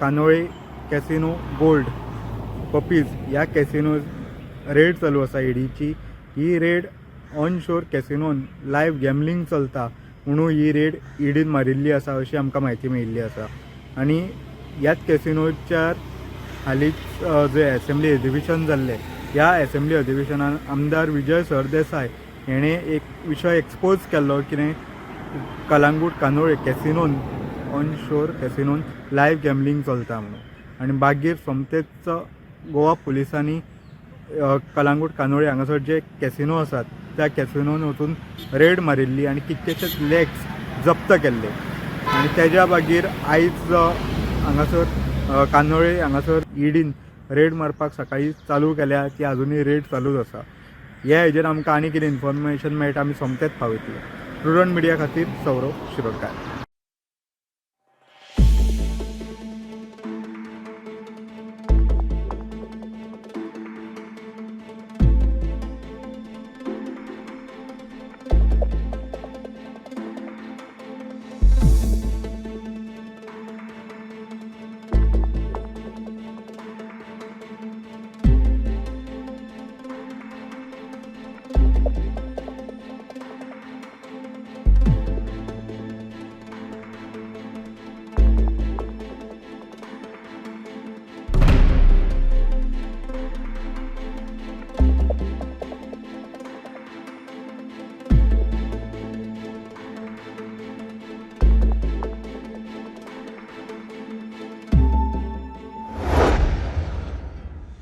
Candolim casino gold puppies ह्या कॅसिनोज red चालू आसा ईडीची. ही रेड ऑनशोर कॅसिनोन लायव्ह गॅमलिंग चलता म्हणून ही रेड ईडीन मारिल्ली आसा अशी आमकां म्हायती मेळिल्ली आसा. आनी ह्याच कॅसिनोच्या हालींच जे एसेंब्ली अधिवेशन जाल्लें, ह्या एसेंब्ली अधिवेशनान आमदार विजय सरदेसाय हेणें एक विशय एक्सपोज केल्लो कितें कलांगूट कांदोळे कॅसिनोन, ऑनशोर कॅसिनोन लायव्ह गॅमलिंग चलता म्हणून. आनी मागीर सोमतेच गोवा पुलिसांनी कलांगूट कांदोळे हांगासर जे कॅसिनो आसात त्या कॅसिनोन वचून रेड मारिल्ली आनी कितकेशेच लॅक्स जप्त केल्ले. आनी तेज्या मागीर आयज हांगासर कांदोळे हांगासर ईडीन रेड मारपाक सकाळी चालू केल्या, ती आजुनूय रेड चालूच आसा. ह्या हेजेर आमकां आनी कितें इन्फॉर्मेशन मेळटा, आमी सोमतेच पावयतले. प्रुडंट मिडिया खातीर सौरव शिरोडकार.